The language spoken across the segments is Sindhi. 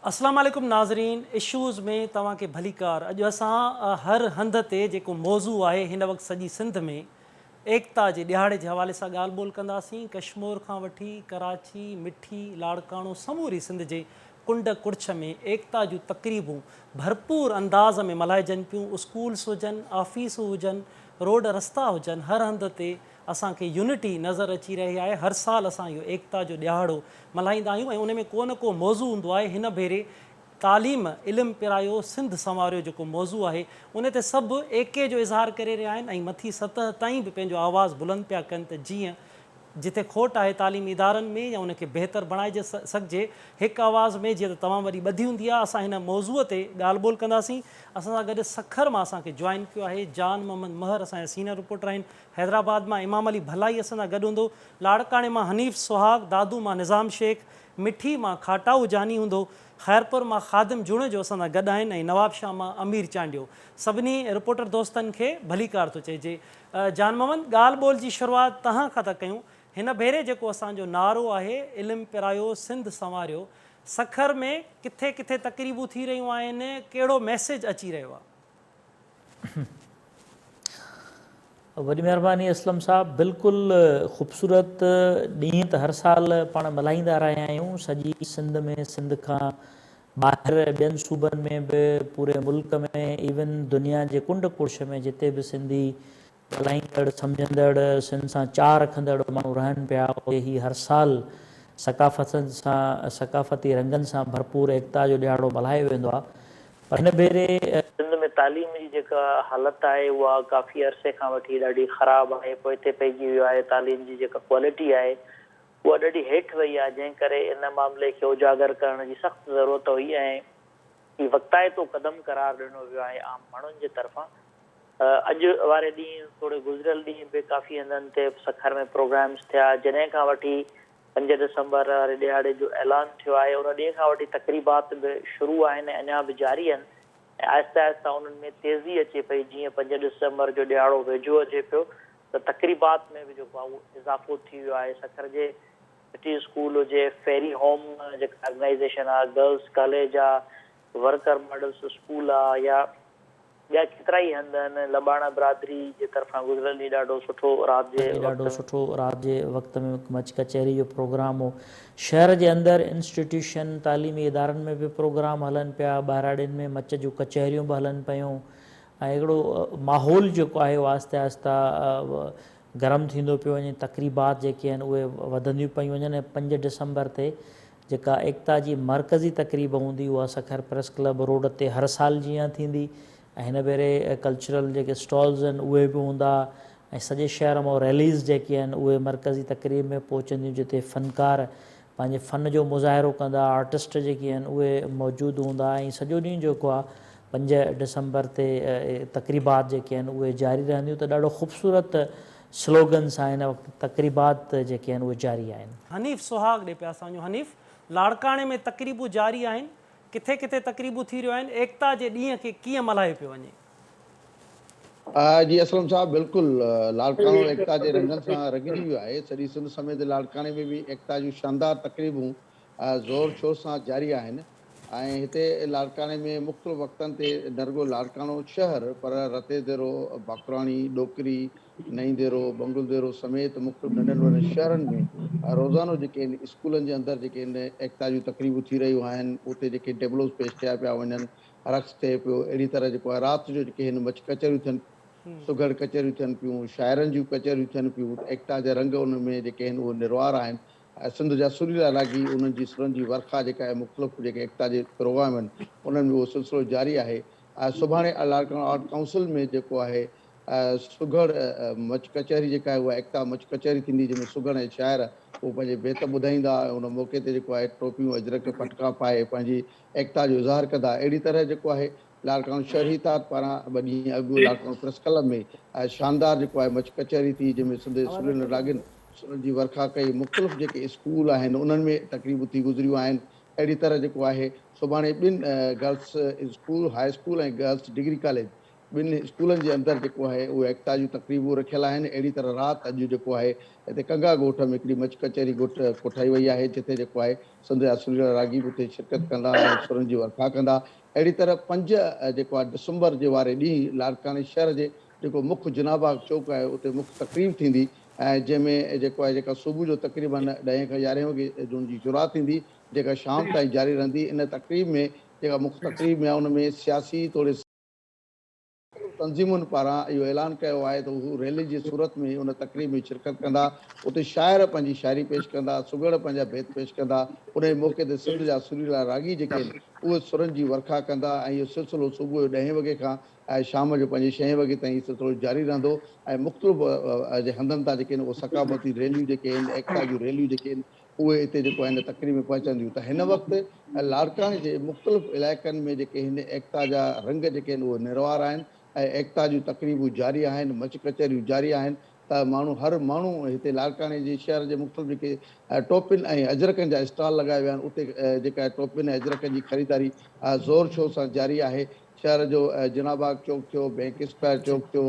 اسلام عليڪم ناظرين اشوز ۾ توهان کي ڀليڪار اڄ اسان هر هنڌ تي جيڪو موضوع آهي هن وقت سڄي سنڌ ۾ ايڪتا جي ڏهاڙي جي حوالي سان ڳالهه ٻولهه ڪنداسين ڪشمور کان وٺي ڪراچي مٺي لاڙڪاڻو سموري سنڌ جي ڪنڊ ڪڙڇ ۾ ايڪتا جون تقريبون ڀرپور انداز ۾ ملهائجن پيون اسڪولس هجن آفيسون هجن روڊ رستا هجن هر هنڌ تي اسان کي يونٽي نظر اچي رهي آهي، هر سال اسان اهو ايڪتا جو ڏهاڙو ملهائيندا آهيون ۽ ان ۾ ڪو نه ڪو موضوع هوندو آهي، هن ڀيري تعليم علم پرايو سنڌ سنواريو جيڪو موضوع آهي ان تي سڀ ايڪي جو اظهار ڪري رهيا آهن ۽ مٿي سطح تائين به پنهنجو آواز بلند پيا ڪن ته جيئن جتي کوٽ آهي تعليمي ادارن ۾ يا ان کي بهتر بڻائجي سگهجي هڪ آواز ۾ جيئن ته توهان وڏي ٻڌي هوندي آهي اسان هن موضوع تي ڳالهه ٻولهه ڪنداسين اسان سان گڏ سکر مان اسان کي جوائن ڪيو آهي جان محمد مهر اسان جا سينئر رپورٽر آهن حيدرآباد مان امام علي ڀلائي اسان سان گڏ هوندو، لاڙڪاڻي مان حنيف سهاڳ، دادو مان نظام شيخ، مٺي مان کاٽائو جاني هوندو، خيرپور مان خادم جوڻيجو اسان سان گڏ آهن ۽ نوابشاهه مان امير چانڊيو. سڀني رپورٽر دوستن کي ڀليڪار ٿو چئجي. جان محمد، ڳالهه ٻولهه جي شروعات توهان کان ٿا ڪيون. هن ڀيري جيڪو اسان جو نعرو آهي علم پرايو سنڌ سنواريو، سکر ۾ ڪٿي ڪٿي تقريبون ٿي رهيون آهن، ڪهڙو ميسيج اچي رهيو آهي؟ وڏي مهرباني اسلم صاحب بلڪل خوبصورت ڏينهن ته هر سال پاڻ ملهائيندا رهيا آهيون سڄي سنڌ ۾ سنڌ کان ٻاهر ٻين صوبن ۾ به پوري ملڪ ۾ ايون دنيا جي ڪنڊ ڪڙڇ ۾ جتي به سنڌي ڳالهائيندڙ سمجهندڙ سنڌ سان چاهه رکندڙ ماڻهو رهن پيا اتي هي هر سال ثقافتن سان ثقافتي رنگن سان ڀرپور ايڪتا جو ڏهاڙو ملهايو ويندو آهي پر هن ڀيري سنڌ ۾ تعليم جي جيڪا حالت آهي اها ڪافي عرصي کان وٺي ڏاڍي خراب آهي، پوئتي پئجي ويو آهي، تعليم جي جيڪا ڪوالٽي آهي اها ڏاڍي هيٺ وئي آهي، جنهن ڪري ان معاملي کي اجاگر ڪرڻ جي سخت ضرورت هئي ۽ هي وقتائتو قدم قرار ڏنو ويو آهي عام ماڻهن جي طرفان. اڄ واري ڏينهن توڙي گذريل ڏينهن به ڪافي هنڌن تي سکر ۾ پروگرامز ٿيا، جڏهن کان وٺي پنج ڊسمبر واري ڏهاڙي جو اعلان ٿيو آهي ان ڏينهن کان وٺي تقريبات به شروع آهن ۽ اڃا به جاري آهن ۽ آهستي آهستي انهن ۾ تيزي اچي پئي جيئن پنج ڊسمبر جو ڏهاڙو ويجهو اچي پيو ته تقريبات ۾ به جيڪو آهي اهو اضافو ٿي ويو آهي سکر جي سٽي اسڪول هجي فيري هوم جيڪا آرگنائيزيشن آهي گرلس ڪاليج آهي ورڪر ماڊلس اسڪول آهي يا ٻيا ڪيترائي هنڌ آهن، لٻاڻا برادري جي طرفان گذريل ڏينهن ڏاڍو سٺو رات جي وقت ڏاڍو سٺو رات جي وقت ۾ مچ ڪچهري جو پروگرام هو. شهر جي اندر انسٽيٽيوشن، تعليمي ادارن ۾ به پروگرام هلن پيا، ٻهراڙين ۾ مچ جون ڪچهريون به هلن پيون ۽ هڪڙو ماحول جيڪو آهي اهو آهستي آهستي گرم ٿيندو پيو وڃي، تقريبات جيڪي آهن اهي وڌنديون پيون وڃن ۽ پنج ڊسمبر تي جيڪا ايڪتا جي مرڪزي تقريب هوندي اها سکر پريس ڪلب روڊ تي هر سال جيان ٿيندي ۽ هن ڀيري ڪلچرل جيڪي اسٽالز آهن اهي به هوندا ۽ سڄي شهر مان ريليز جيڪي آهن اهي مرڪزي تقريب ۾ پهچنديون جتي فنڪار پنهنجي فن جو مظاهرو ڪندا آرٽسٽ جيڪي آهن اهي موجود هوندا ۽ سڄو ڏينهن جيڪو آهي پنج ڊسمبر تي تقريبات جيڪي آهن اهي جاري رهنديون ته ڏاڍو خوبصورت سلوگن سان هن وقت تقريبات جيڪي آهن اهي جاري آهن. حنيف سهاڳ ڏي پيا اسان جو حنيف لاڙڪاڻي ۾ تقريبون جاري آهن ڪٿي ڪٿي تقريبون ٿي رهيون آهن ايڪتا جي ڏينهن کي ڪيئن ملهايو پيو وڃي. جي اسلم صاحب بلڪل لاڙڪاڻو ايڪتا جي رنگن سان رنگجي ويو آهي سڄي سنڌ سميت لاڙڪاڻي ۾ به ايڪتا جون شاندار تقريبون زور شور سان جاري آهن ۽ هتي لاڙڪاڻي ۾ مختلف وقتن تي نه رڳو لاڙڪاڻو شهر پر رتي ديرو، باقراڻي، ڏوڪري، نئين ديرو، بنگل ديرو سميت مختلف ننڍن وڏن شهرن ۾ روزانو جيڪي آهن اسڪولن جي اندر جيڪي آهن ايڪتا جون تقريبون ٿي رهيون آهن اتي جيڪي ٽيبلوز پيش ڪيا پيا وڃن رقص ٿئي پيو اهڙي طرح جيڪو آهي رات جو جيڪي آهن مچ ڪچهريون ٿين سگهڙ ڪچهريون ٿين پيون شاعرن جون ڪچهريون ٿين پيون ته ايڪتا جا رنگ ان ۾ جيڪي آهن اهي نروار آهن ۽ سنڌ جا سريلا راڳي انهن جي سرن جي ورکا جيڪا آهي مختلف جيڪي ايڪتا جي پروگرام آهن انهن ۾ اهو سلسلو جاري آهي ۽ سڀاڻي لاڙڪاڻو آرٽ ڪائونسل ۾ جيڪو آهي سگهڙ مچ ڪچهري جيڪا آهي اها ايڪتا مچ ڪچهري ٿيندي جنهن ۾ سگهڙ ۽ شاعر اهو پنهنجي بيت ٻڌائيندا ۽ ان موقعي تي جيڪو آهي ٽوپيون اجرڪ پٽڪا پائي پنهنجي ايڪتا جو اظهار ڪندا اهڙي طرح جيڪو آهي لاڙڪاڻو شهري اتحاد پاران ٻه ڏينهن اڳ لاڙڪاڻو پريس ڪلب ۾ شاندار جيڪو آهي مچ ڪچهري ٿي جنهن ۾ سنڌ جي سريلن راڳين سرن جي ورکا ڪئي مختلف جيڪي اسڪول آهن انهن ۾ تقريبون ٿي گذريون آهن اهڙي طرح جيڪو آهي سڀاڻي ٻن girls school high school ۽ girls degree college ٻن اسڪولن جي اندر جيڪو آهي اهي ايڪتا جون تقريبون رکيل آهن. اهڙي طرح رات اڄ جيڪو آهي هتي ڪنگا ڳوٺ ۾ هڪڙي مچ ڪچهري ڳوٺ ڪوٺائي وئي آهي جتي جيڪو آهي سنڌ جا سريلا راڳي به اتي شرڪت ڪندا ۽ سرن جي ورکا ڪندا. اهڙي طرح پنج جيڪو آهي ڊسمبر جي واري ڏينهن لاڙڪاڻي شهر جي جيڪو مک جناح باغ چوڪ آهي اتي مک تقريب ٿيندي ۽ جنهن ۾ جيڪو آهي جيڪا صبح جو تقريبن ڏهين کان يارهين وڳي جون جي شروعات ٿيندي جيڪا شام تائين جاري رهندي. ان تقريب ۾ جيڪا مک تقريب ۾ آهي ان ۾ سياسي توڙي تنظيمن پاران اهو اعلان ڪيو آهي ته هو ريلي جي صورت ۾ ان تقريب ۾ شرڪت ڪندا، اتي شاعر پنهنجي شاعري پيش ڪندا، سگهڙ پنهنجا بيت پيش ڪندا، انهي موقعي تي سنڌ جا سريلا راڳي جيڪي آهن اهي سرن جي ورکا ڪندا ۽ اهو سلسلو صبح جو ڏهين وڳي کان ۽ شام جو پنهنجي ڇهين وڳي تائين سلسلو جاري رهندو ۽ مختلف جي هنڌن تان جيڪي آهن اهي ثقافتي ريليون جيڪي آهن ايڪتا جون ريليون جيڪي آهن اهي اتي جيڪو آهن تقريب ۾ پهچنديون ته هن وقت لاڙڪاڻي جي مختلف علائقن ۾ جيڪي هن ايڪتا جا رنگ جيڪي آهن اهي نروار آهن ۽ ايڪتا جون تقريبون جاري آهن مچ ڪچهريون جاري آهن ته ماڻهو هر ماڻهو هتي لاڙڪاڻي جي شهر جي مختلف جيڪي ٽوپين ۽ اجرڪن جا اسٽال لڳايا ويا آهن اتي جيڪا ٽوپين ۽ اجرڪن جي خريداري زور شور سان جاري آهي شهر جو جناح باغ چوڪ ٿيو، بينڪ اسڪوائر چوڪ ٿيو،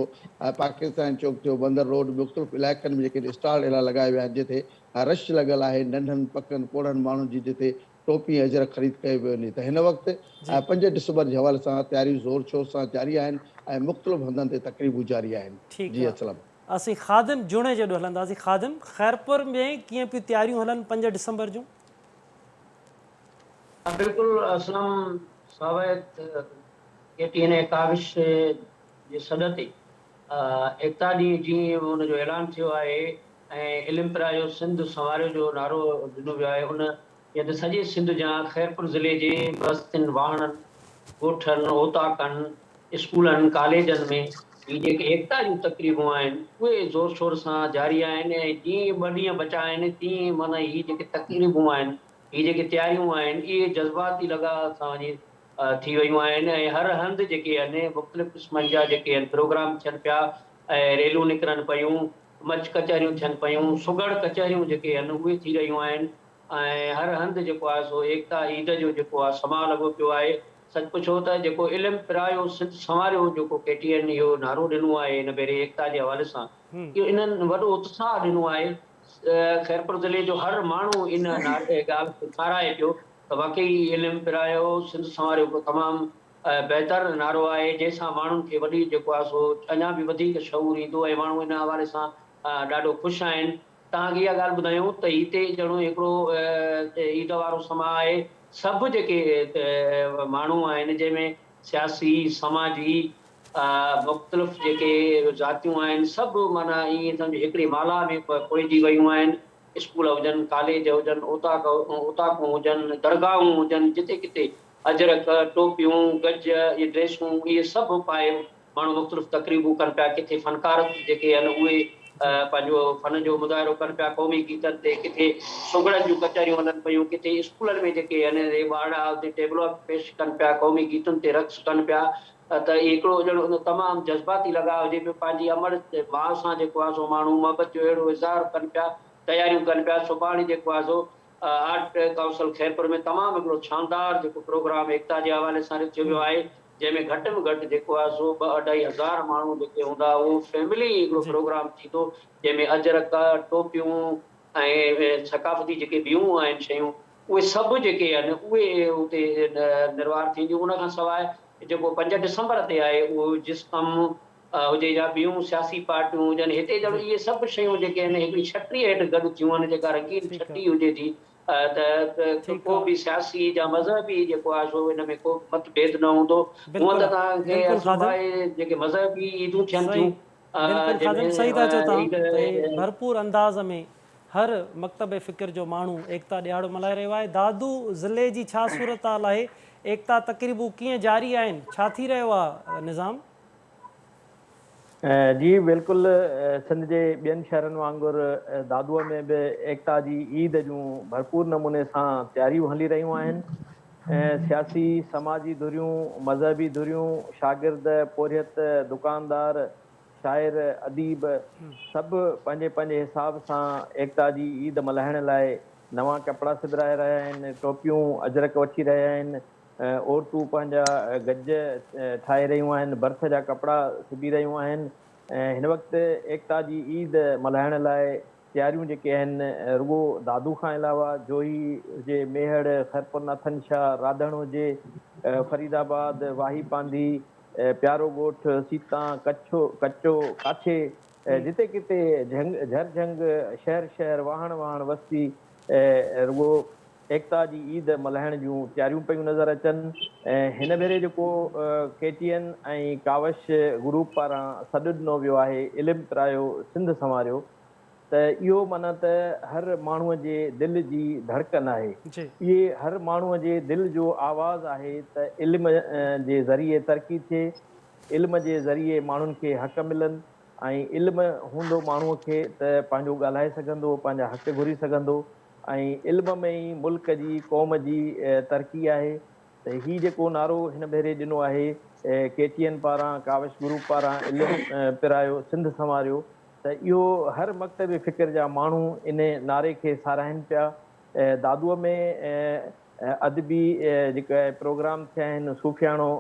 پاڪستان چوڪ ٿيو، بندر روڊ مختلف علائقن ۾ جيڪي اسٽال اهڙا لڳايا ويا آهن جتي رش لڳل آهي ننڍن پڪن پوڙهن ماڻهن جي جتي ٽوپي ۽ اجرڪ خريد ڪيو پيو وڃي ته هن وقت 5 ڊسمبر جي حوالي سان تياريون زور شور سان جاري آهن ۽ مختلف هنڌن تي تقريبون جاري آهن ٺيڪ جي آ اسلم. اسين خادم جوڻيجو ڏي هلنداسين خادم خيرپور ۾ ڪيئن پيون تياريون هلن 5 ڊسمبر جون. بلڪل اسلم صاحب ڪي ٽي اين ۽ ڪاوش جي سڏ تي ايڪتا ڏينهن جيئن ان جو اعلان ٿيو آهي ۽ علم پرايو سنڌ سنواريو جو نعرو ڏنو ويو آهي ان جيئن ته سڄي سنڌ جيان خيرپور ضلعي جي بستين، واهڻن، ڳوٺن، اوطاقن، اسڪولن، ڪاليجن ۾ هي جيڪي ايڪتا جون تقريبون آهن اهي زور شور سان جاري آهن ۽ جيئن ٻه ڏينهن بچا آهن تيئن معنيٰ هي جيڪي تقريبون آهن هي جيڪي تياريون آهن اهي جذباتي لڳاء سان وڃي ٿي ويون آهن ۽ هر هنڌ جيڪي آهن مختلف قسمن جا جيڪي آهن پروگرام ٿين پيا ۽ ريلون نڪرن پيون مچ ڪچهريون ٿين پيون، سگهڙ ڪچهريون جيڪي آهن اهي ٿي رهيون آهن ۽ هر هنڌ جيڪو آهي سو ايڪتا عيد جو جيڪو آهي سماء لڳو پيو آهي. سچ پڇو ته جيڪو علم پرايو سنڌ سنواريو جيڪو ڪي ٽي اين اهو نعرو ڏنو آهي هن ڀيري ايڪتا جي حوالي سان اهو انهن وڏو اتساهه ڏنو آهي. خيرپور ضلعي جو هر ماڻهو ان ڳالهه کي ساراهي پيو ته واقعي علم پرايو سنڌ سنواريو تمام بهتر نعرو آهي جنهن سان ماڻهن کي وڏي جيڪو آهي سو اڃا به وڌيڪ شعور ايندو ۽ ماڻهو ان حوالي سان ڏاڍو خوش آهن. توهان کي اها ڳالهه ٻڌايون ته هتي ڄڻو هڪڙو عيد وارو سماء آهي سڀ جيڪي ماڻهو آهن جنهن ۾ سياسي سماجي مختلف جيڪي ذاتيون آهن سڀ معنيٰ ائين سمجهه هڪڙي مالها ۾ پوئجي ويون آهن اسڪول هجن ڪاليج هجن اوطاق اوطاقون هجن درگاهون هجن جتي ڪٿي اجرڪ، ٽوپيون، گج، اهي ڊريسون اهي سڀ پائي ماڻهو مختلف تقريبون ڪن پيا، ڪٿي فنڪار جيڪي آهن اهي پنهنجو فن جو مظاهرو ڪن پيا قومي گيتن تي، ڪٿي سگهڙن جون ڪچهريون هلن پيون، ڪٿي اسڪولن ۾ جيڪي آهن اهي ٻارڙا اتي ٽيبلو پيش ڪن پيا، قومي گيتن تي رقص ڪن پيا ته اهي هڪڙو ڄڻ تمام جذباتي لڳاء هجي پيو پنهنجي امڙ ماء سان جيڪو آهي سو ماڻهو محبت جو اهڙو اظهار ڪن پيا، تياريون ڪن پيا، سڀاڻي جيڪو آهي سو آرٽ ڪائونسل خيرپور ۾ تمام هڪڙو شاندار جيڪو پروگرام ايڪتا جي حوالي سان رٿيو ويو آهي جنهن ۾ گهٽ ۾ گهٽ جيڪو آهي سو ٻه اڍائي هزار ماڻهو جيڪي هوندا اهو فيملي هڪڙو پروگرام ٿيندو جنهن ۾ اجرڪ ٽوپيون ۽ ثقافتي جيڪي ٻيون آهن شيون اهي سڀ جيڪي آهن اهي اتي نروار ٿينديون ان کان سواء جيڪو 5 ڊسمبر تي آهي اهو جسقم هجي يا ٻيون سياسي پارٽيون هجن هتي ڄڻ اهي سڀ شيون جيڪي آهن هڪڙي ڇٽيء هيٺ گڏ ٿيون آهن جيڪا رنگين ڇٽي هجي ٿي ته ڪو به سياسي يا مذهبي جيڪو آهي سو ان ۾ ڪو به مت ڀيد نه هوندو هونئن ته توهان کي صوبائي جيڪي مذهبي عيدون ٿين ٿيون بلڪل خادم صحيح ٿا چئو توهان ته ڀرپور انداز ۾ هر مڪتب فڪر جو ماڻهو ايڪتا ڏهاڙو ملهائي رهيو آهي دادو ضلعي جي ڇا صورتحال آهي ايڪتا تقريبون ڪيئن جاري آهن ڇا ٿي رهيو آهي نظام. جي بلڪل سنڌ جي ٻين شهرن وانگر دادوء ۾ به ايڪتا جي عيد جون ڀرپور نموني سان تياريون هلي رهيون آهن. سياسي، سماجي ڌريون، مذهبي ڌريون، شاگرد، پورهيت، دڪاندار، شاعر، اديب سڀ پنهنجي پنهنجي حساب سان ايڪتا جي عيد ملهائڻ لاء نوان ڪپڙا سبرائي رهيا آهن، ٽوپيون، اجرڪ وٺي رهيا آهن. عورتون پنهنجا گج ٺاهي رهيون آهن، ڀرت جا ڪپڙا سبي رهيون آهن. هن وقت ايڪتا جي عيد ملهائڻ لاء تياريون جيڪي آهن رڳو دادو کان علاوه جوهي هجي، ميهڙ، خيرپور ناٿن شاهه، راڌڻ هجي، فريد آباد، واهي پانڌي، پيارو ڳوٺ، سيتان، ڪڇو، ڪچو، ڪاڇي جتي ڪٿي جهنگ جهر جهنگ، شهر شهر، واهڻ واهڻ، وستي رڳو ايڪتا جي عيد ملهائڻ جون تياريون پيون نظر اچن. هن ڀيري جيڪو K T N ۽ Kawish group پاران سڏ ڏنو ويو آهي علم پرايو سنڌ سنواريو ته اهو معنيٰ ته هر ماڻهوء جي دل جي ڌڙڪن آهي. اهي هر ماڻهوء جي دل جو آواز آهي ته علم جي ذريعي ترقي ٿئي، علم جي ذريعي ماڻهن کي حق ملن ۽ علم هوندو ماڻهوء کي ته پنهنجو ڳالهائي سگهندو، پنهنجا حق گهري سگهندو ۽ علم ۾ ئي ملڪ جي، قوم جي ترقي آهي ته هي جيڪو نعرو هن ڀيري ڏنو آهي ڪي ٽي اين پاران، ڪاوش گروپ پاران علم پرايو سنڌ سنواريو ته اهو هر مڪتب فڪر جا ماڻهو ان نعري کي ساراهين پيا. دادوء ۾ ادبي جيڪي پروگرام ٿيا آهن، صوفياڻو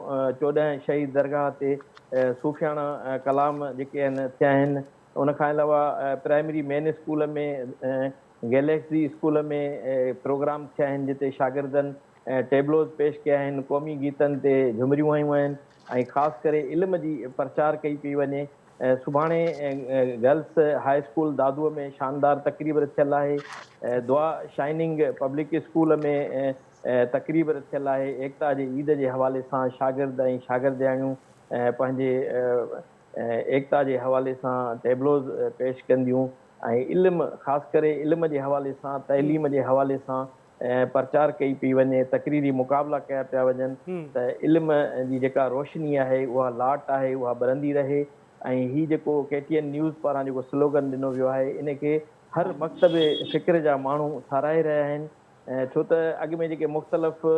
14 شهيد درگاهه تي صوفياڻا ڪلام جيڪي آهن ٿيا آهن، ان کان علاوه primary main school ۾ galaxy school ۾ programme ٿيا آهن جتي شاگردن ٽيبلوز پيش ڪيا آهن، قومي گيتن تي جهمريون هنيون آهن ۽ خاص ڪري علم جي پرچار ڪئي پئي وڃي. سڀاڻي گرلس هاء اسڪول دادوء ۾ شاندار تقريب رٿيل آهي. دعا شائننگ پبلڪ اسڪول ۾ تقريب رٿيل آهي. ايڪتا جي عيد جي حوالي سان شاگرد ۽ شاگردياڻيون پنهنجي ايڪتا جي حوالي سان ٽيبلوز پيش ڪنديون ۽ علم خاص ڪري علم جي حوالي سان تعليم جي حوالي سان پرچار ڪئي پئي وڃي، تقريري مقابلا ڪيا پيا وڃن ته علم جي جيڪا روشني آهي اها لاٽ آهي اها ٻرندي رهي ۽ هي جيڪو ڪي ٽي اين نيوز پاران جيڪو سلوگن ڏنو ويو آهي ان کي هر مڪتب فڪر جا ماڻهو ساراهي رهيا آهن ڇو ته اڳ ۾ جيڪي مختلف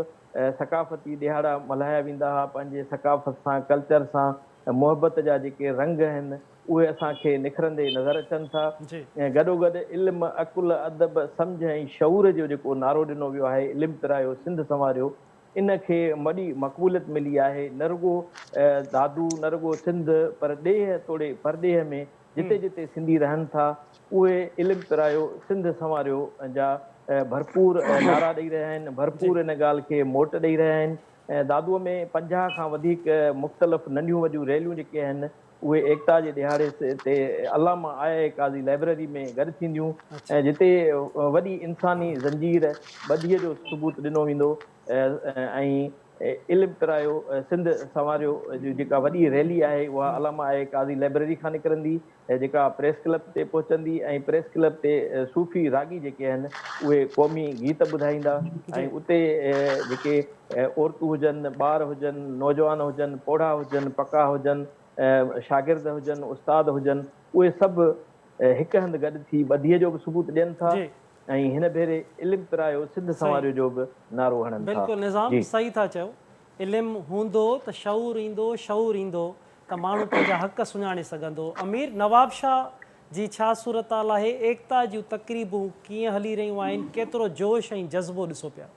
ثقافتي ڏهاڙا ملهايا ويندا هئا پنهنجي ثقافت سان ڪلچر سان محبت جا جيڪي رنگ آهن اهي اسان کي نکرندي نظر اچن ٿا ۽ گڏوگڏ علم، عقل، ادب، سمجهه ۽ شعور جو جيڪو نعرو ڏنو ويو آهي علم پرايو سنڌ سنواريو ان کي وڏي مقبوليت ملي آهي نه رڳو دادو نه رڳو سنڌ پر ڏيهه توڙي پرڏيهه ۾ جتي جتي سنڌي رهن ٿا اهي علم پرايو سنڌ سنواريو جا ڀرپور نعرا ڏئي رهيا آهن ڀرپور ان ڳالهه کي موٽ ڏئي رهيا آهن دادوء ۾ 50 کان وڌيڪ مختلف ننڍيون وڏيون ريليون جيڪي آهن اهي ايڪتا جي ڏهاڙي تي علامه آء آء قاضي لائبريري ۾ گڏ ٿينديون جتي وڏي انساني زنجير ٻڌيء جو ثبوت ڏنو ويندو ۽ علم پرايو سنڌ سنواريو جي جيڪا وڏي ريلي آهي اها علامه آء آء قاضي لائبريري کان نڪرندي جيڪا پريس ڪلب تي پهچندي ۽ پريس ڪلب تي صوفي راڳي جيڪي آهن اهي قومي گيت ٻڌائيندا ۽ اتي جيڪي عورتون هجن، ٻار هجن، نوجوان هجن، پوڙها هجن، پڪا هجن، شاگرد هجن، استاد هجن اهي سڀ هڪ هنڌ گڏ ٿي ٻڌيء جو به ثبوت ڏين ٿا ۽ هن ڀيري علم پرايو سنڌ سنواريو جو به نعرو هڻن ٿا. بلڪل نظام صحيح ٿا چئو علم هوندو ته شعور ايندو شعور ايندو ته ماڻهو پنهنجا حق سڃاڻي سگهندو. امير نوابشاهه جي ڇا صورتحال آهي، ايڪتا جون تقريبون ڪيئن هلي رهيون آهن، ڪيترو جوش ۽ جذبو ڏسو پيا.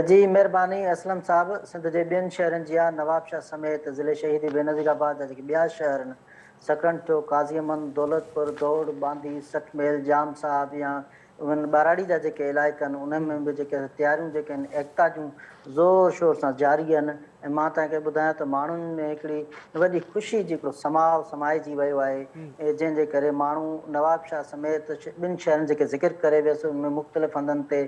جي مهرباني اسلم صاحب سنڌ جي ٻين شهرن جيان نوابشاهه سميت ضلعي شهيد بينظير آباد جا جيڪي ٻيا شهر آهن سڪرنڊ ٿيو، قاضي احمد، دولتپور، دوڙ، ٻانڌي، 60 ميل، ڄام صاحب يا انهن ٻهراڙي جا جيڪي علائقا آهن انهن ۾ به جيڪي تياريون جيڪي آهن ايڪتا جون زور شور سان جاري آهن ۽ مان توهان کي ٻڌايان ته ماڻهن ۾ هڪڙي وڏي خوشي جي هڪڙو سماء سمائجي ويو آهي جنهن جي ڪري ماڻهو نوابشاهه سميت ٻن شهرن جيڪي ذڪر ڪري ويس ان ۾ مختلف هنڌن تي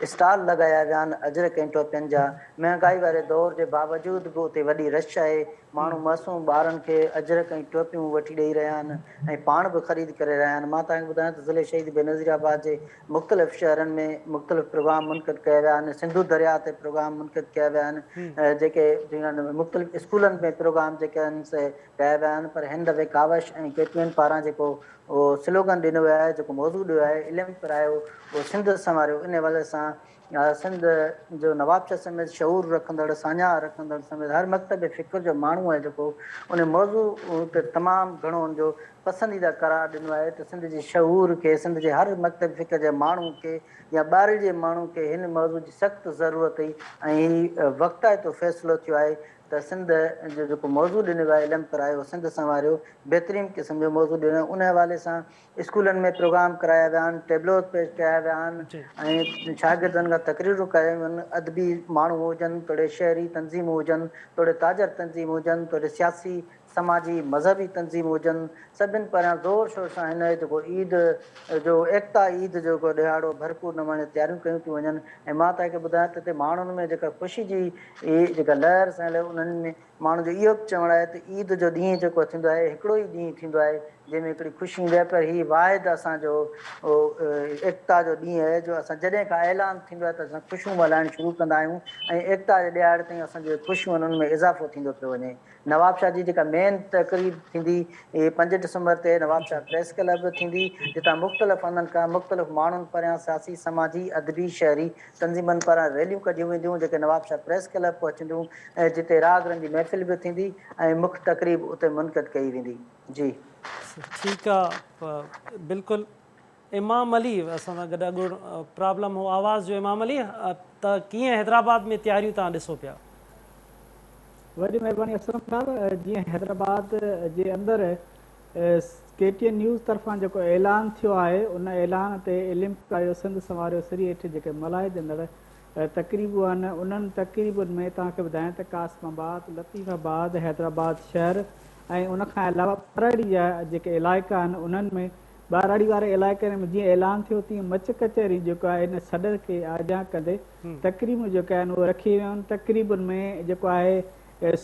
اسٽال لڳايا ويا آهن اجرڪ ۽ ٽوپين جا مهانگائي واري دور جي باوجود به اتي وڏي رش آهي ماڻهو معصوم ٻارن کي اجرڪ ۽ ٽوپيون وٺي ڏئي رهيا آهن ۽ پاڻ به خريد ڪري رهيا آهن. مان توهان کي ٻڌايان ته ضلعي شهيد بينظير آباد جي مختلف شهرن ۾ مختلف پروگرام منعقد ڪيا ويا آهن، سنڌو درياء تي پروگرام منعقد ڪيا ويا آهن، جيڪي مختلف اسڪولن ۾ پروگرام جيڪي آهن سي ڪيا ويا آهن پر هن دفعي ڪاوش ۽ ڪي ٽي اين پاران جيڪو سلوگن ڏنو ويو آهي، جيڪو موضوع ڏيو آهي علم پرايو اهو سنڌ سنواريو ان حوالي سان سنڌ جو نوابشاهه سميت شعور رکندڙ، ساڃاهه رکندڙ سميت هر مڪتب فڪر جو ماڻهو آهي جيڪو ان موضوع تي تمام گهڻو ان جو پسنديده قرار ڏنو آهي ته سنڌ جي شعور کي، سنڌ جي هر مڪتب فڪر جي ماڻهو کي يا ٻارڙي جي ماڻهو کي هن موضوع جي سخت ضرورت هئي ۽ هي وقتائتو فيصلو ٿيو آهي ته سنڌ جو جيڪو موضوع ڏنو ويو آهي علم پرايو سنڌ سنواريو بهترين قسم جو موضوع ڏنو ان حوالي سان اسڪولن ۾ پروگرام ڪرايا ويا آهن، ٽيبلوز پيش ڪيا ويا آهن ۽ شاگردن کان تقريرون ڪرايون ويون آهن، ادبي ماڻهو هجن توڙي شهري تنظيمون هجن توڙي تاجر تنظيمون هجن توڙي سياسي، سماجي، مذهبي تنظيمون هجن سڀن پاران زور شور سان هن جيڪو عيد جو ايڪتا عيد جو جيڪو ڏهاڙو ڀرپور نموني تياريون ڪيون پيون وڃن ۽ مان توهان کي ٻڌايان ته هتي ماڻهن ۾ جيڪا خوشي جي جيڪا لهر سان انهن ۾ ماڻهن جو اهو به چوڻ آهي ته عيد جو ڏينهن جيڪو ٿيندو آهي هڪڙو ئي ڏينهن ٿيندو آهي جنهن ۾ هڪڙي خوشي ايندي آهي پر هي واحد اسان جو ايڪتا جو ڏينهن آهي جو اسان جڏهن کان اعلان ٿيندو آهي ته اسان خوشيون ملهائڻ شروع ڪندا آهيون ۽ ايڪتا جي ڏهاڙي تائين اسان جون خوشيون انهن ۾ اضافو ٿيندو پيو وڃي. نوابشاهه جي جيڪا مين تقريب ٿيندي اهي 5 ڊسمبر تي نوابشاهه پريس ڪلب ٿيندي جتان مختلف هنڌن کان مختلف ماڻهن پريان سياسي سماجي ادبي شهري تنظيمن پاران ريليون ڪڍيون وينديون جيڪي نوابشاهه پريس ڪلب پهچنديون ۽ جتي راڳ رنگ جي محفل به ٿيندي ۽ مک تقريب اتي منعقد ڪئي ويندي. جي. ٺيڪ آ بلڪل امام علي اسان سان گڏ اڳو پرابلم هو آواز جو امام علي ته ڪيئن حيدرآباد ۾ تياريون توهان ڏسو پيا. وڏي مهرباني اسلم صاحب جيئن حيدرآباد جي اندر ڪي ٽي اين نيوز طرفان جيڪو اعلان ٿيو آهي ان اعلان تي علم پرايو سنڌ سنواريو سري هيٺ جيڪي ملهائجندڙ تقريبون آهن انهن تقريبن ۾ توهان کي ٻڌايان ته قاسم آباد، لطيف آباد، حيدرآباد شهر ۽ ان کان علاوه ٻهراڙي جا جيڪي علائقا آهن انهن ۾ ٻهراڙي واري علائقن ۾ جيئن اعلان ٿيو تيئن مچ ڪچهري جيڪو آهي ان سڏ کي آجيان ڪندي تقريبون جيڪي آهن اهي رکي ويون آهن تقريبن ۾ جيڪو آهي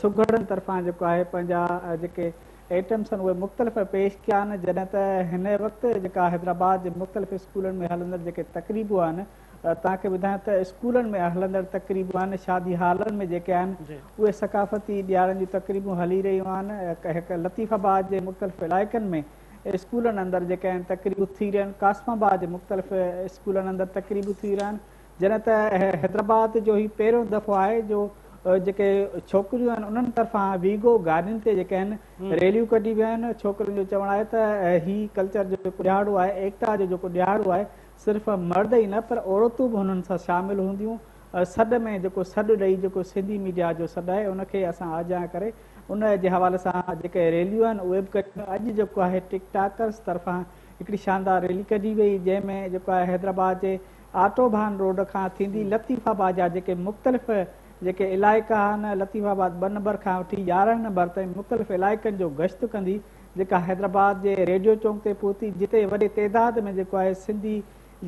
سگهڙن طرفان جيڪو آهي پنهنجا جيڪي ائٽمس آهن اهي مختلف پيش ڪيا آهن جڏهن ته هن وقت جيڪا حيدرآباد جي مختلف اسڪولن ۾ هلندڙ جيڪي تقريبون آهن توهان کي ٻڌايان ته اسڪولن ۾ هلندڙ تقريبون آهن شادي هالن ۾ جيڪي آهن اهي ثقافتي ڏيهاڙن جون تقريبون هلي رهيون آهن هڪ لطيف آباد جي مختلف علائقن ۾ اسڪولن اندر جيڪي آهن تقريبون ٿي رهيون آهن قاسم آباد جي مختلف اسڪولن اندر تقريبون ٿي رهيون آهن جڏهن ته حيدرآباد جو هي پهريون دفعو آهي جو جيڪي ڇوڪريون آهن انهن طرفان ويگو گاڏين تي جيڪي آهن ريليون ڪڍي ويون آهن ڇوڪرين جو چوڻ آهي ته هي ڪلچر جو جيڪو ڏهاڙو آهي ايڪتا جو جيڪو ڏهاڙو آهي صرف مرد ئي نه پر عورتون به هنن سان شامل هونديون سڏ ۾ جيڪو سڏ ڏئي جيڪو سنڌي ميڊيا جو سڏ آهي ان کي اسان آجيان ڪري ان جي حوالي سان جيڪي ريليون آهن اهي به ڪڍيون اڄ جيڪو آهي ٽڪ ٽاڪرز طرفان هڪڙي شاندار ريلي ڪڍي وئي جنهن ۾ جيڪو آهي حيدرآباد جي آٽو ڀان روڊ کان ٿيندي لطيف آباد جا جيڪي مختلف جيڪي علائقا آهن لطيف آباد 2 نمبر کان وٺي 11 نمبر تائين مختلف علائقن جو گشت ڪندي جيڪا حيدرآباد جي ريڊيو چونڪ تي پهتي جتي وڏي تعداد ۾ جيڪو آهي سنڌي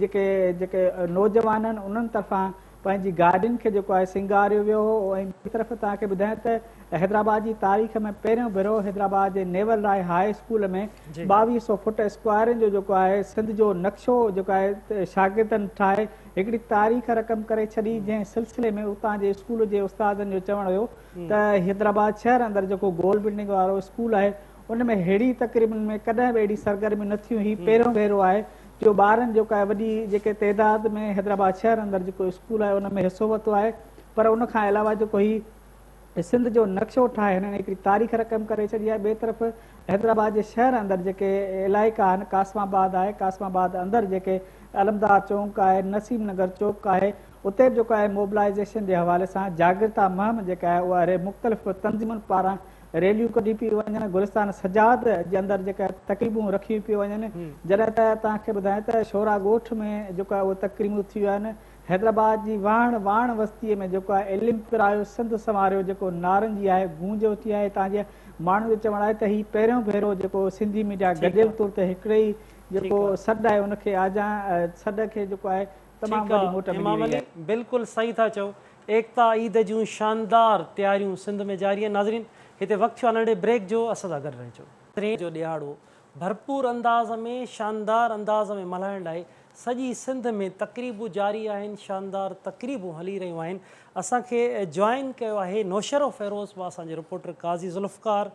جيڪي جيڪي نوجوان آهن انهن طرفان پنهنجي گاڏين کي جيڪو آهي سينگاريو ويو هو ۽ ٻئي طرف توهان کي ٻڌايان ته حيدرآباد جي تاريخ ۾ پهريون ڀيرو حيدرآباد جي نيول راء هاء اسڪول ۾ 2200 فٽ اسڪوائرن جو جيڪو آهي سنڌ جو نقشو جيڪو آهي شاگردن ٺاهي هڪڙي تاريخ رقم ڪري ڇڏي جنهن سلسلي ۾ اتان جي اسڪول جي استادن جو چوڻ هيو ته حيدرآباد شهر اندر جيڪو گول بلڊنگ وارو اسڪول آهي ان ۾ ههڙي تقريبن ۾ ڪڏهن به اهڙي سرگرميون نه ٿيون هي پهريون ڀيرو آهي جو ٻارن جيڪو آهي وڏي جيڪي تعداد ۾ حيدرآباد شهر اندر جيڪو اسڪول آهي ان ۾ حصو ورتو آهي پر ان کان علاوه جيڪو هي سنڌ جو نقشو ٺاهي هنن هڪڙي تاريخ رقم ڪري ڇڏي آهي ٻئي طرف حيدرآباد جي شهر اندر جيڪي علائقا آهن قاسم آباد آهي قاسم آباد اندر جيڪي علمدار چونڪ آهي نسيم نگر چوڪ آهي اتي به جيڪو آهي موبلائيزيشن جي حوالي سان جاڳرتا مهم جيڪا آهي اها مختلف تنظيمن پاران ريليون ڪڍي پيون وڃن، گلستان سجاد جي اندر جيڪا تقريبون رکيون پيون وڃن، جڏهن ته توهان کي ٻڌايان ته شورا ڳوٺ ۾ جيڪو آهي اهي تقريبون ٿيون آهن، حيدرآباد جي واهڻ واڻ وستيء ۾ جيڪو آهي علم پرايو سنڌ سنواريو جيڪو نعرن جي آهي گونج اٿي آهي، هتان جي ماڻهن جو چوڻ آهي ته هي پهريون ڀيرو جيڪو سنڌي ميڊيا گڏيل طور تي هڪڙي ئي جيڪو سڏ آهي ان کي آجيان سڏ کي جيڪو آهي تمام ٺيڪ وڏي آ موٽ ملي امام رهي علي آهي. بلڪل صحيح ٿا چئو ايڪتا عيد جون شاندار تياريون سنڌ ۾ جاري آهن ناظرين هتي وقت ٿيو آ ننڍڙي بريڪ جو اسان سان گڏ رهجو. جو ڏهاڙو ڀرپور انداز ۾ شاندار انداز ۾ ملهائڻ لاء سڄي سنڌ ۾ تقريبون جاري آهن شاندار تقريبون هلي رهيون آهن اسان کي جوائن ڪيو آهي نوشهروفيروز مان اسان جي رپورٽر قاضي ذوالفقار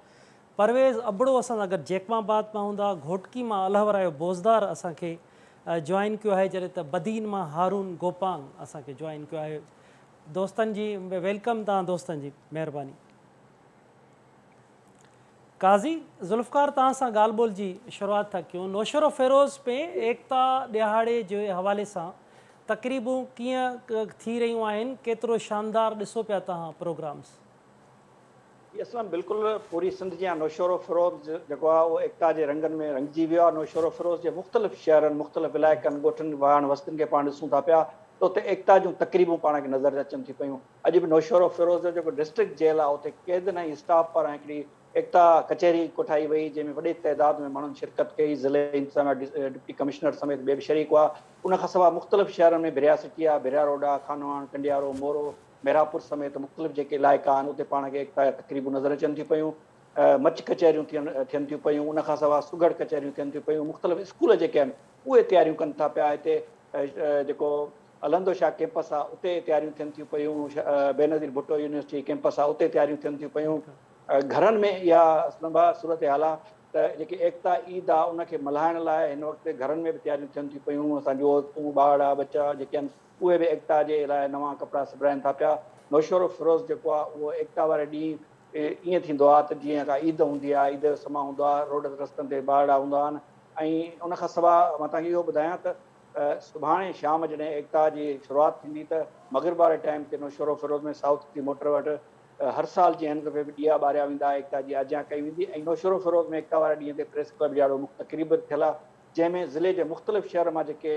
پرويز ابڙو اسان سان گڏ جيڪب آباد مان هوندا، گهوٽڪي مان الهورايو بوزدار اسان کي جوائن ڪيو آهي جڏهن ته بدين مان هارون گوپانگ اسان کي جوائن ڪيو آهي دوستن جي welcome توهان دوستن جي مهرباني. قاضي ذوالفقار توهان سان ڳالهه ٻولهه جي شروعات ٿا ڪيون نوشهروفيروز ۾ ايڪتا ڏهاڙي جي حوالي سان تقريبون ڪيئن ٿي رهيون آهن ڪيترو شاندار ڏسو پيا توهان پروگرامس. جي اسلم بلڪل پوري سنڌ جيان نوشهروفيروز جيڪو آهي اهو ايڪتا جي رنگن ۾ رنگجي ويو آهي نوشهروفيروز جي مختلف شهرن مختلف علائقن ڳوٺن واهڻ وستين کي پاڻ ڏسون ٿا پيا ته اتي ايڪتا جون تقريبون پاڻ کي نظر اچن ٿيون پيون اڄ به نوشهروفيروز جو جيڪو ڊسٽرڪٽ جيل آهي اتي قيدين ۽ اسٽاف پاران هڪڙي ايڪتا ڪچهري ڪوٺائي وئي جنهن ۾ وڏي تعداد ۾ ماڻهن شرڪت ڪئي ضلعي انتظاميا ڊپٽي ڪمشنر سميت ٻئي به شريڪ هئا ان کان سواء مختلف شهرن ۾ ڀريا سٽي آهي ڀريا روڊ آهي خانواهڻ ڪنڊيارو مورو محرابپور سميت مختلف جيڪي علائقا آهن اتي پاڻ کي ايڪتا جا تقريبون نظر اچن ٿيون پيون، مچ ڪچهريون ٿيڻ ٿين ٿيون پيون، ان کان سواء سگهڙ ڪچهريون ٿين ٿيون پيون، مختلف اسڪول جيڪي آهن اهي تياريون ڪن ٿا پيا، هتي جيڪو الهندو شاهه ڪيمپس آهي اتي تياريون ٿين ٿيون پيون، بينظير ڀٽو يونيورسٽي ڪيمپس آهي اتي تياريون ٿين ٿيون پيون، گهرن ۾ اها اسلم ڀاء صورتحال آهي ته جيڪي ايڪتا عيد آهي ان کي ملهائڻ لاء هن وقت گهرن ۾ به تياريون ٿين ٿيون پيون، اسان جون عورتون، ٻارڙا ٻچا جيڪي آهن اهي به ايڪتا جي لاء نوان ڪپڙا سبرائين ٿا پيا. نوشهروفيروز جيڪو آهي اهو ايڪتا واري ڏينهن ائين ٿيندو آهي ته جيئن ڪا عيد هوندي آهي، عيد جو سما هوندو آهي، روڊ رستن تي ٻارڙا هوندا آهن ۽ ان کان سواء مان توهان کي اهو ٻڌايان ته سڀاڻي شام جڏهن ايڪتا جي شروعات ٿيندي ته مغرب واري ٽائيم تي نوشهروفيروز ۾ سائوٿ سٽي موٽر وٽ هر سال جيئن هن دفعي به ڏيئا ٻاريا ويندا، ايڪتا جي آجيان ڪئي ويندي ۽ نوشهروفيروز ۾ ايڪتا واري ڏينهن تي پريس ڪلب جي آڏو مک تقريب به ٿيل آهي جنهن ۾ ضلعي جي مختلف شهر مان جيڪي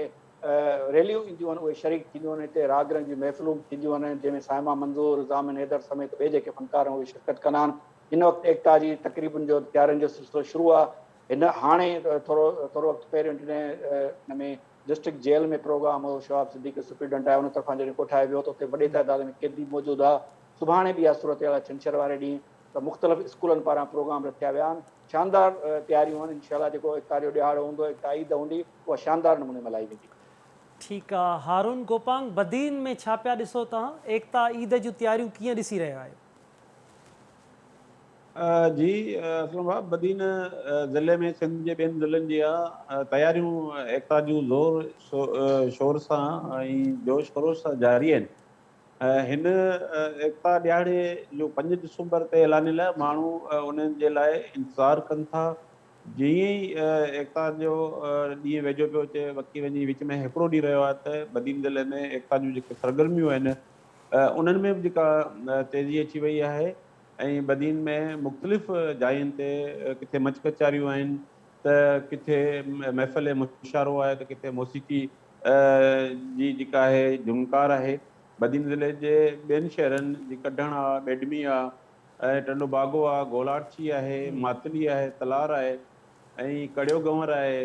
ريليون اينديون آهن اهي شريڪ ٿينديون آهن هتي راڳ رنگ جون محفلون به ٿينديون آهن جنهن ۾ صائمه منظور، ضامن حيدر سميت ٻئي جيڪي فنڪار آهن اهي شرڪت ڪندا آهن هن وقت ايڪتا جي تقريبن جو تيارين جو سلسلو شروع آهي هن هاڻي ٿورو ٿورو وقت پهريون جڏهن هن ۾ ڊسٽرڪٽ جيل ۾ پروگرام هو شهاب صديقي سپريڊنٽ آهي ان طرفان جڏهن ڪوٺايو ويو ته اتي وڏي تعداد ۾ قيدي موجود هئا سڀاڻي به اها صورتحال آهي ڇنڇر واري ڏينهن ته مختلف اسڪولن پاران پروگرام رٿيا ويا آهن شاندار تياريون آهن انشاء الله جيڪو ايڪتا جو ڏهاڙو هوندو ايڪتا عيد هوندي اها شاندار نموني ملهائي ويندي. ٺيڪ آ هارون گوپانگ بدين ۾ ڇا پيا ڏسو توهان ايڪتا عيد جون تياريون ڪيئن ڏسي رهيا آهيو. جي اسلم ڀاء بدين ضلعي ۾ سنڌ جي ٻين ضلعن جيان تياريون ايڪتا جون زور شور سان ۽ جوش خروش سان جاري آهن. هن ايڪتا ڏهاڙي جو پنج ڊسمبر تي اعلانيل ماڻهو انهن جي لاء انتظار ڪن ٿا. جيئن ئي ايڪتا جو ڏينهن ويجهو پيو اچي وڪي وڃي وچ ۾ هڪڙو ڏينهن رهيو آهي ته بدين ضلعي ۾ ايڪتا جون جيڪي سرگرميون آهن انهن ۾ به جيڪا تيزي اچي وئي آهي ۽ بدين ۾ مختلف جاين تي ڪٿي مچ ڪچاريون آهن ته ڪٿي محفل مشاعرو آهي ته ڪٿي موسيقي جي جيڪا آهي جهمڪار آهي. بدين ضلعي جي ٻين شهرن جي ڪڍڻ آ، ٻيڊمي آ ۽ ٽنڊو باگو آ، گولاڙچي آهي، ماتلي آهي، تلار آهي ۽ ڪڙيو گنور آهي.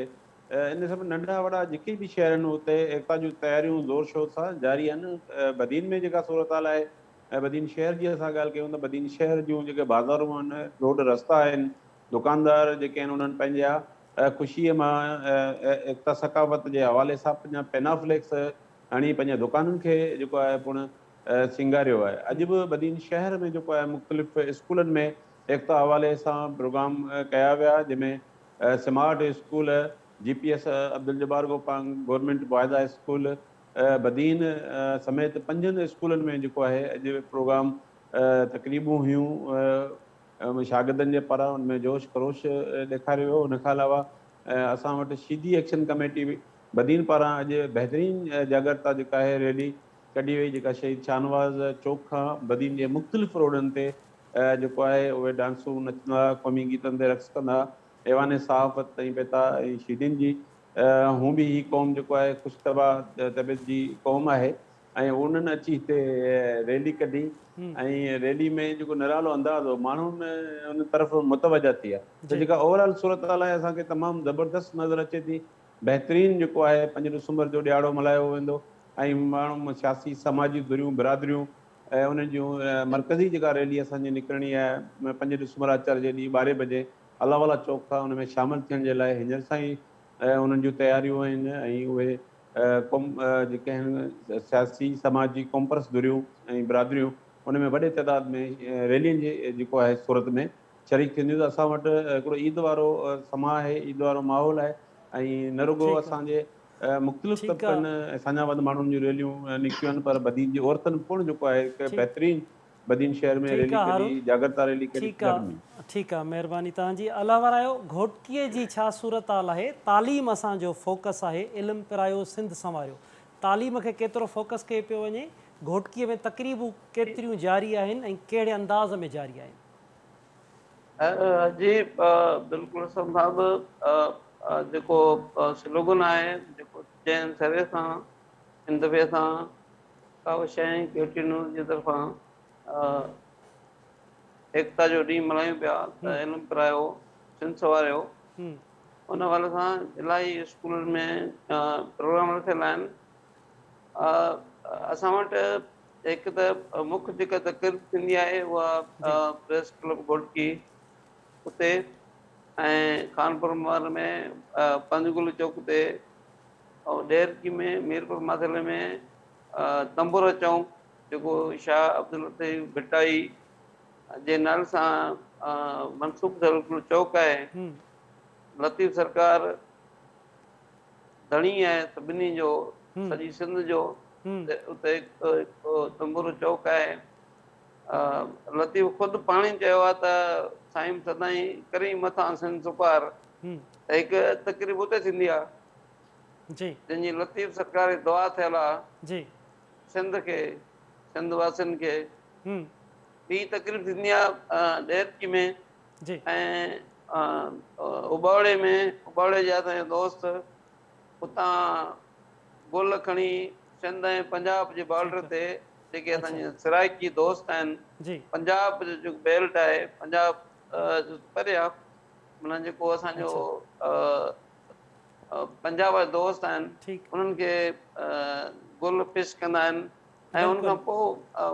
ان سڀ ننڍا وڏا جيڪي به شهر آهن اتي ايڪتا جون تياريون زور شور سان جاري آهن. بدين ۾ جيڪا صورتحال آهي ۽ بدين شهر جي اسان ڳالهه ڪيون ته بدين شهر جون جيڪي بازارون آهن، روڊ رستا آهن، دڪاندار جيڪي آهن انهن پنهنجا خوشيء مان ايڪتا ثقافت جي حوالي سان پنهنجا پينافليڪس هڻي پنهنجا دڪانن کي جيڪو آهي پڻ سينگاريو آهي. اڄ به بدين شهر ۾ جيڪو آهي مختلف اسڪولن ۾ ايڪتا حوالي سان پروگرام ڪيا ويا جنهن ۾ smart school, G P S Abdul Jabbar Gopang, government boys high school Badin سميت پنجن اسڪولن ۾ جيڪو آهي اڄ پروگرام تقريبون هيون. شاگردن جي پاران ان ۾ جوش خروش ڏيکاريو ويو ان کان علاوه اسان وٽ شيدي ايڪشن ڪميٽي بدين پاران اڄ بهترين جاڳرتا جيڪا آهي ريلي ڪڍي وئي جيڪا شهيد شاهنواز چوڪ کان بدين جي مختلف روڊن تي جيڪو آهي اهي ڊانسون نچندا قومي گيتن تي رقص ڪندا ايوان صحافت تائين پهتا ۽ شيدين جي هون به هي قوم جيڪو آهي خوش طبع طبيعت جي قوم آهي ۽ انهن اچي هتي ريلي ڪڍي ۽ ريلي ۾ جيڪو نرالو انداز هو ماڻهن ان طرف متوجه ٿي ويا ته جيڪا اوور آل صورتحال آهي اسان کي تمام زبردست نظر اچي ٿي بهترين جيڪو آهي پنج ڊسمبر جو ڏهاڙو ملهايو ويندو ۽ ماڻهو سياسي سماجي ڌريون برادريون ۽ انهن جون مرڪزي جيڪا ريلي اسان جي نڪرڻي آهي پنج ڊسمبر آچر جي ڏينهن ٻارهين بجي الله والا چوڪ کان ان ۾ شامل ٿيڻ جي لاء هينئر سان ئي انهن جون تياريون آهن ۽ اهي قوم جيڪي آهن سياسي سماجي قومپرست ڌريون ۽ برادريون ان ۾ وڏي تعداد ۾ ريلين جي جيڪو آهي صورت ۾ شريڪ ٿينديون ته اسان وٽ هڪڙو عيد وارو سما آهي عيد وارو ماحول آهي ۽ نه رڳو اسان جي مختلف طبقن ۽ ساڃاهه وند ماڻهن جون ريليون نڪتيون آهن پر بدين جي عورتن پڻ جيڪو آهي هڪ بهترين بدين شهر ۾ ريلي ڪڍي جاڳرتا ريلي ڪڍي ٺيڪ آ ٺيڪ آ مهرباني توهان جي الله ورايو گهوٽڪي جي ڇا صورتحال آهي تعليم اسان جو فوڪس آهي علم پرايو سنڌ سنواريو تعليم کي ڪيترو فوڪس ڪيو پيو وڃي گهوٽڪي ۾ تقريبون ڪيتريون جاري آهن ۽ ڪهڙي انداز ۾ جاري آهن. جي بلڪل اسلم صاحب جيڪو سلوگن آهي جيڪو جنهن سري سان هن دفعي اسان ڪاوش ۽ ڪي ٽي نيوز جي طرفان ايڪتا جو ڏينهن ملهايون پيا ته علم پرايو سنڌ سنواريو ان حوالي سان الاهي اسڪولن ۾ پروگرام رکيل آهن اسان وٽ هڪ ته مک جيڪا تقريب ٿيندي آهي اها پريس ڪلب گهوٽڪي اتي ۽ خانپور مهر ۾ پنجگل چوڪ تي ۽ ڏهرڪي ۾ ميرپور ماٿيلي ۾ تنبور چونڪ جيڪو شاهه عبداللطيف ڀٽائي جي نالي سان منسوب ٿيل هڪڙو چوڪ آهي لطيف سرڪار ڌڻي آهي سڀني جو سڄي سنڌ جو اتي هڪ تنبورو چوڪ آهي لطيف خود پاڻ ئي چيو آهي ته سائين سدائين ڪرين مٿان سنڌ سپار ته هڪ تقريب اتي ٿيندي آهي جي جنهن جي لطيف سرڪار جي دعا ٿيل آهي جي سنڌ کي سنڌ واسين کي ٻي تقريب ٿيندي آهي ڏهرڪي ۾ جي. ۽ اٻاوڙي ۾ اٻاوڙي جا اسان جا دوست اتان گل کڻي سنڌ ۽ پنجاب جي بارڊر تي جيڪي اسان جا سرائيڪي دوست آهن پنجاب جو جيڪو بيلٽ آهي پنجاب جو پري آهي معنيٰ جيڪو اسان جو پنجاب جا دوست آهن انهن کي گل پيش ڪندا آهن ۽ ان کان پوء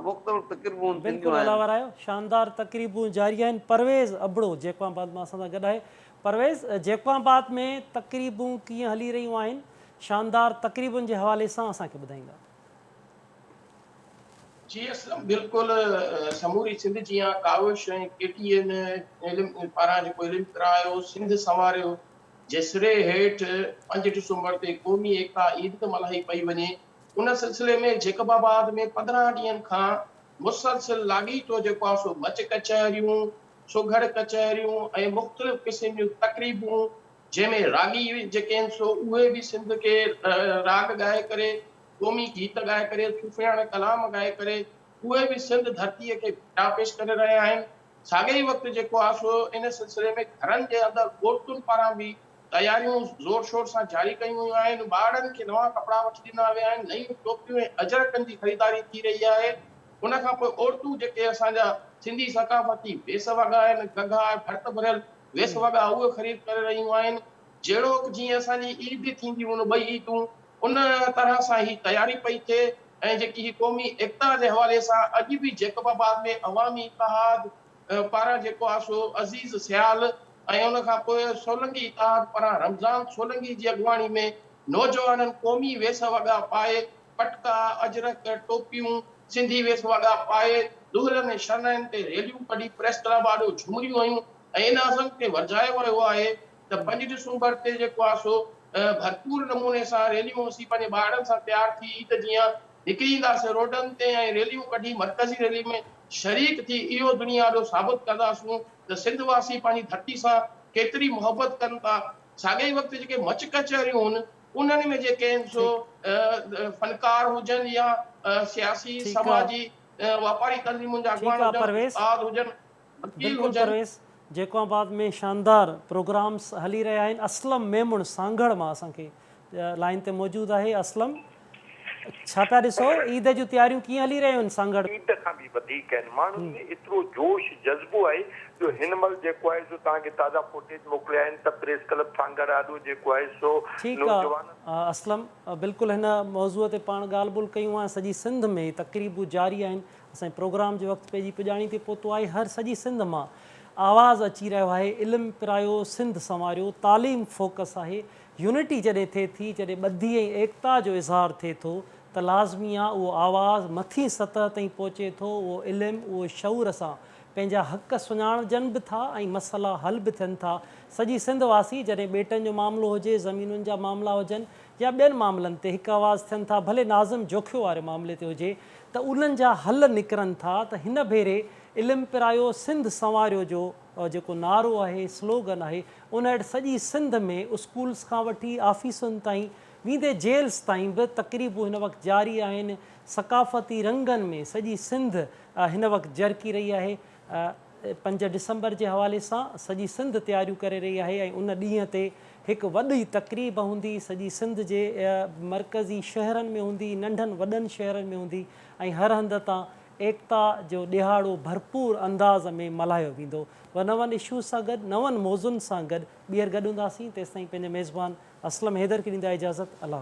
مختلف تقريبون ٿينديون بلڪل آهن. الله ورايو شاندار تقريبون جاري آهن پرويز ابڙو جيڪب آباد مان اسان سان گڏ آهي پرويز جيڪب آباد ۾ تقريبون ڪيئن هلي رهيون آهن شاندار تقريبن جي حوالي سان اسان کي ٻڌائيندا. جي اسلم بلڪل سموري سنڌ جيان ڪاوش ۽ ڪي ٽي اين علم پاران جيڪو علم پرايو سنڌ سنواريو جي سري هيٺ پنج ڊسمبر تي قومي ايڪتا عيد ملهائي پئي وڃي ان سلسلي ۾ جيڪب آباد ۾ 15 ڏينهن کان مسلسل لاڳيتو جيڪو آهي سو مچ ڪچهريون، سگهڙ ڪچهريون ۽ مختلف قسم جون تقريبون جنهن ۾ راڳي جيڪي آهن سو اهي به سنڌ کي راڳ ڳائي ڪري قومي گيت ڳائي ڪري صوفياڻه ڪلام ڳائي ڪري اهي به سنڌ ڌرتيء کي ڀيٽا پيش ڪري رهيا آهن. ساڳئي ئي وقت جيڪو آهي سو ان سلسلي ۾ گهرن جي اندر عورتن پاران به تياريون زور شور سان جاري ڪيون ويون آهن، ٻارڙن کي نوان ڪپڙا وٺي ڏنا ويا آهن، نيون ٽوپيون ۽ اجرڪن جي خريداري ٿي رهي آهي، ان کان پوء عورتون جيڪي اسان جا سنڌي ثقافتي ويس وڳا آهن، گگها ۽ ڀرت ڀريل ويس وڳا اهي خريد ڪري رهيون آهن، جهڙوڪ جيئن اسان جي عيد ٿينديون آهن ٻئي عيدون ان طرح سان هي تياري پئي ٿئي ۽ جيڪي هي قومي ايڪتا جي حوالي سان اڄ به جيڪب آباد ۾ عوامي اتحاد پاران جيڪو آ سو عزيز سيال ۽ ان کان پوء سولنگي اتحاد پاران رمضان سولنگي جي اڳواڻي ۾ نوجوانن قومي ويس وڳا پائي پٽڪا، اجرڪ، ٽوپيون، سنڌي ويس وڳا پائي دهلن ۽ شرنائين تي ريليون ڪڍي پريس ڪلب آڏو جهمريون هنيون ۽ ان عزم کي ورجايو ويو آهي ته پنج ڊسمبر تي جيڪو آ سو ڀرپور نموني سان ريليون اسين پنهنجي ٻارڙن سان تيار ٿي عيد جيان نڪري اينداسين روڊن تي ۽ ريليون ڪڍي مرڪزي ريلي ۾ شريڪ ٿي اهو دنيا آڏو ثابت ڪنداسون ته سنڌ واسي پنهنجي ڌرتي سان ڪيتري محبت ڪن ٿا. ساڳئي ئي وقت جيڪي مچ ڪچهريون هن انهن ۾ جيڪي آهن سو فنڪار هجن يا سياسي سماجي واپاري تنظيمن جا اڳواڻ هجن استاد هجن وڪيل بلڪل هجن. پرويز جيڪب آباد ۾ شاندار پروگرامس هلي رهيا آهن اسلم ميمڻ سانگهڙ مان اسان کي لائين تي موجود آهي اسلم ڇا پيا ڏسو عيد جون تياريون ڪيئن هلي رهيون آهن سانگهڙ. عيد کان به وڌيڪ آهن ماڻهن ۾ ايترو جوش جذبو آهي جو هن مهل جيڪو آهي سو توهان کي تازا فوٽيج موڪليا آهن ته پريس ڪلب سانگهڙ آڏو جيڪو آهي سو ٺيڪ نوجوانن. آ اسلم بلڪل هن موضوع تي پاڻ ڳالهه ٻولهه ڪيون آ سڄي سنڌ ۾ تقريبون جاري آهن اسان جي پروگرام جو وقت پنهنجي پڄاڻي تي پهتو آهي هر سڄي سنڌ مان آواز اچي رهيو آهي علم پرايو سنڌ سنواريو تعليم فوڪس آهي يونٽي جڏهن ٿئي ٿي جڏهن ٻڌي ۽ ايڪتا جو اظهار ٿئي ٿو ته لازمي آ اهو آواز مٿين سطح تائين پهچي ٿو اهو علم اهو شعور سان پنهنجا حق سڃاڻجن به ٿا ۽ مسئلا حل به ٿين ٿا سڄي سنڌ واسي جڏهن ٻيٽن جو معاملو هجي زمينن جا معاملا هجن يا ٻين معاملن تي هڪ آواز ٿين ٿا ڀلي ناظم جوکيو واري معاملي تي هجي ته انهن جا حل نڪرن ٿا ته هن ڀيري علم پرايو سنڌ سنواريو جو جيڪو نعرو آهي سلوگن آهي ان هيٺ سڄي سنڌ ۾ اسڪولز کان وٺي آفيسن تائين ويندي جيلز تائين به تقريبون هن وقت جاري آهن ثقافتي رنگن ۾ سڄي سنڌ هن وقت جرڪي رهي آهي. پنج ڊسمبر جي حوالي سان سڄي سنڌ تياريون ڪري رهي آهي ۽ ان ڏينهن تي هڪ وڏي تقريب هوندي، سڄي سنڌ جي مرڪزي شهرن ۾ هوندي، ننڍن وڏن شهرن ۾ هوندي ۽ هر هنڌ تان ايڪتا جو ڏهاڙو ڀرپور انداز ۾ ملهايو ويندو. و نون اشوز سان گڏ نون موضوعن سان گڏ ٻيهر گڏ هونداسين تيستائين پنهنجي ميزبان اسلم حيدر کي ڏيندا اجازت الله.